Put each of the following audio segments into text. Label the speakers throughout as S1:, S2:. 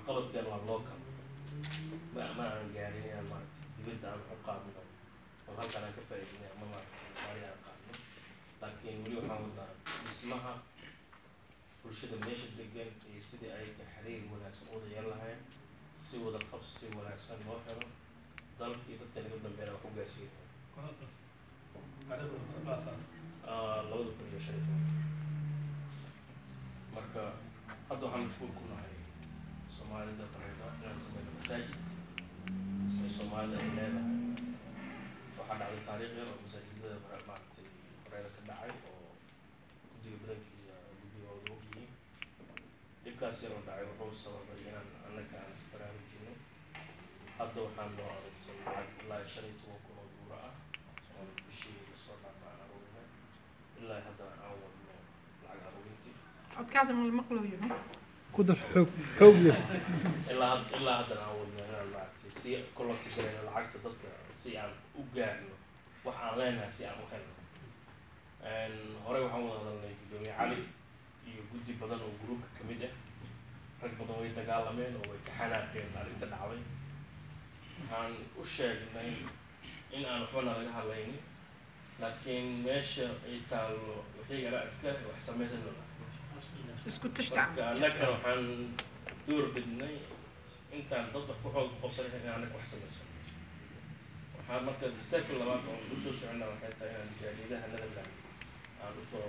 S1: Waxqabadkeena waa local, ma aan gaarin inaan, maaragtay, dibadda aan wax u qaadno oo halkan aan ka faa'iidnay ama, maaragtay, Soomaaliya aan qaadno. Laakiin weli waxaan wadnaa dhismaha bulshada meesha degan iyo sidii ay ka xiriir wanaagsan u wada yeelan lahayn, si wada qabsi wanaagsan loo helo, dalka iyo dadka naga dambeeyana wax u gaarsiinayo. 2015. Marka hadda waxaan mashquul ku nahay Soomaalida Bareeda inaan sameyno masaajid ee Soomaalida ay leedahay. Waxaa dhacday taariikh yar oo masaajidada, maaragtay, Bareeda ka dhacay oo guddiga badankiisa guddiga wada ogyihiin. Dhibkaas yar oo dhacay wuxuu sababay inaan annaga aan isbaraarujino. Hadda waxaan noo aruursan lacag ilaa 15,000 oo yuuro ah oo bishii lasoo dhaafa aan aruurinay, ilaa haddana aan wadno lacag aruurintii.
S2: Codkaada ma la maqlayo?
S3: Ku dar xoog xoog leh.
S1: Ilaa haddana aan wadno inaan, maaragtay, si collect garayno lacagta dadka si aan u gaarno wax aan leenahay, si aan u helno. Horey waxaan wada hadalnay guddoomiye Cali iyo guddi badan oo groupka ka mid ah. Rag badan way dagaalameen oo way ka xanaaqeen arrinta dhacday. Waxaan u sheegnay in aan waxbana laga hadlaynin, laakiin meesha ay taallo waxyagala iska wax samaysan doonaa.
S2: Isku tashta.
S1: Marka annagana waxaan door bidnay intaan dad wax ku xoog qabsan in annaga wax samaysano. Waxaan marka stepka labaad oo usoo soconnaa waxay tahay inaan jaaliyadaha Netherland aan usoo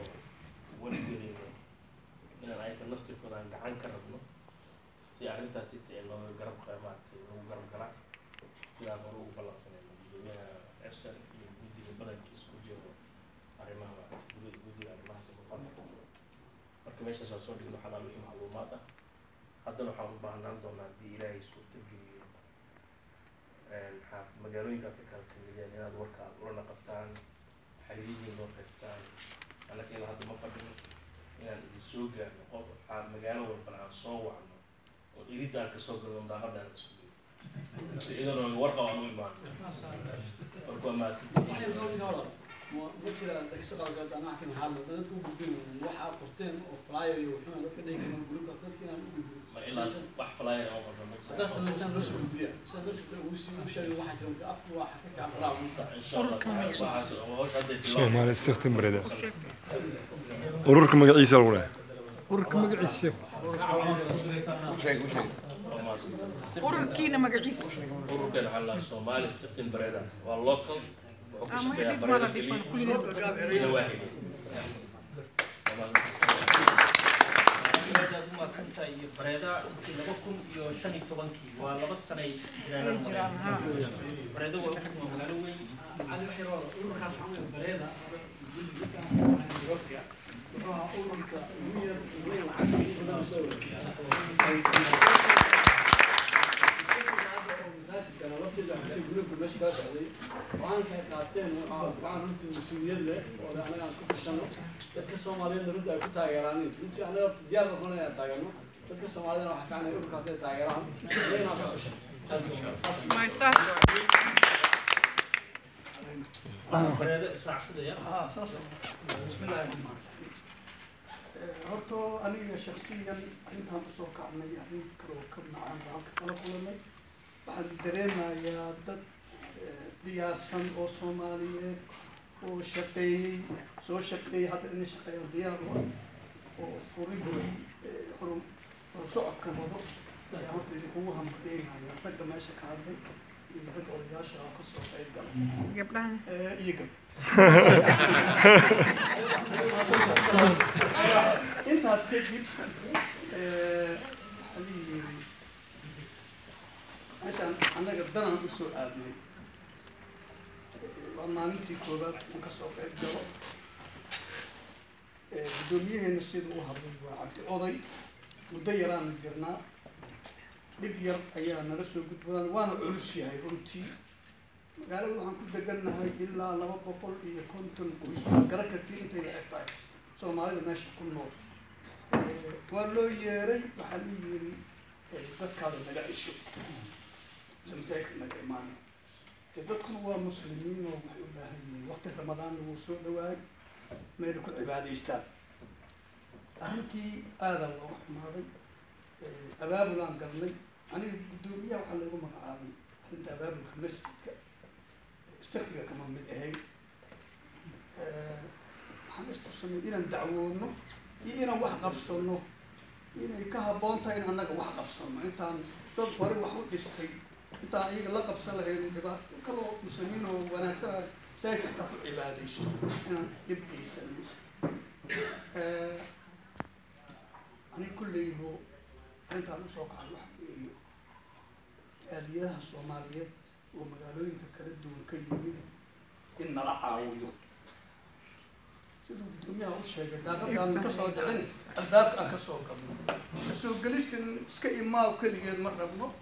S1: wargelino inaan ayaga naftirkooda aan gacan ka rabno, si arrintaas sita ee looga garab, maaragtay, lagu garab galaa, sidaan hore ugu ballansanayno guddoomiyaha Efson iyo guddiga badankiis ku jiro arrimaha, maaragtay, guddiga arrimaha samafalka. Marka meeshaas waan soo dhigno xalaal wixii macluumaad ah. Haddana waxaan u baahnaan doonaa, haddii Ilaahay suurta geliyo, magaalooyinka aad ka kala timideen inaad warka aad ula naqataan, xiriirihiin noo reebtaan. Annaka ilaa hadda ma fadhino inaan idin soo gaarno qof magaalo walbana aan soo wacno oo iridda aan kasoo galno, daaqadda aan kasoo gelno, si iyadoona warqab aan u imaano. Marka waa mahadsantihiin.
S4: Ma jiraan dadka qalgaad anaa kan xaal dadka u gudbin waxa qorteen oo flyer iyo wuxuuna dadka dhigi karaan groupkaas dadka inaan u gudbin?
S1: Ma ilaa wax flyer aan qorno ma jiraan.
S4: Haddaad samaysaan loo soo gudbiya sidaad dadka ugu sii u sheegay waxaa jira marka afku waa ka fiican qoraal.
S1: Insha Allah waxaas hawsha hadday bilaabto.
S5: Soomaali Stichting Breda, ururka magaciisa lagu dhahay.
S3: Ururka magaciisa sheeg.
S1: Waa mahadsantahay.
S2: Ururkiina magaciisa?
S1: Ururkan waxaa la Soomaali Stichting Breda, waa local, wuxuu ka
S2: Ama
S1: shaqeeyaa
S2: dhib
S1: Breda
S2: mala dhib
S1: keliya
S2: mala kulligeed.
S1: iyo nawaaxiga. Waa mahadsantahay.
S6: Aad u mahadsantahay. Iyo Bareeda intii 2015-kii waa 2 sanay
S2: Way
S6: jiraan.
S2: jiraan, ha.
S6: Bareeda waa magaalo weyn.
S4: Cali waxay rabaa ururkaas waxaa weeye Bareeda wuxuu ahaa ururka ugu yar ugu weyn lacagta ugu badan soo wareegay masaajidkana lafteeda waxaa groupka meesha kala socday. Go-aanka ay qaateen wuxuu ahaa go-aan runtii mas-uuliyad leh oo de anaga aan isku tashano, dadka Soomaaliyeedna runtii ay ku taageeraan. Runtii anaga horta diyaar baan inaan taageerno dadka Soomaalidana. Waxaa fiican in ururkaas ay taageeraan iyo inaan isku tashano.
S2: May saas waay.
S6: Bareeda israacsadaya.
S7: Saas. بسم الله الرحمن الرحيم. Horta aniga shaksiyan arrintaan usoo kacnay arrin kaloo ka macaan baa halka kala kulanay. Waxaan dareemayaa dad diyaarsan oo Soomaaliyeed oo shaqeeyey, soo shaqeeyey, hadda inay shaqeeyaan diyaar u ah oo furihii horu socodka wado ayaa horta idinkugu hambalyeynaya, ragga meesha ka hadlay iyo ragga odayaasha oo kasoo qayb galay.
S2: Gabdhahan?
S7: Iyo gab intaas kadib, waxaa la yiri meeshaan annaga danaan usoo aadnay. Waa maalintii koowaad aan kasoo qayb galo. Guddoomiyaheena siduu u hadlay waa Cabdi Oday. Muddo yaraana jirnaa, dhib yar ayaa nala soo gudbanaan, waana culus yahay runtii. Magaalada waxaan ku degannahay ilaa 250 qoys. Waad garan kartiin intay la eg tahay Soomaalida meesha ku nool. Waa loo yeeray, waxaa la yiri dadkaada naga cesho, masaajidka naga imaanay. Dee dadkuna waa Muslimiin oo waxay u baahan yihiin waqti Ramadaanna wuu soo dhawaay, meelay ku cibaadaystaan. Arrintii aadaa looga xumaaday. Abaabulaan galnay. Aniga guddoomiyaha waxaa loogu magacaabay arrinta abaabulka masjidka, stichtinga kama mid ahayn. Waxaan istusanay inaan dacwoonno iyo inaan wax qabsano, inay ka habboon tahay in annaga wax qabsano intaan dad hore wax u dhistay, intaan iyaga la qabsan lahayn dhibaato kaloo muslimiin oo wanaagsan masaajidka xataa ku cibaadaysto inaan dhib geysano. Aniga kulleybo arrintaan usoo kacay waxa weeye jaaliyadaha Soomaaliyeed oo magaalooyinka kala duwan ka yimid in nala caawiyo. Siduu guddoomiyaha u sheegay, daaqadaan ka soo dhicin, albaabka aan ka soo galno, kasoo gelistin iska imaaw keligeed ma rabno.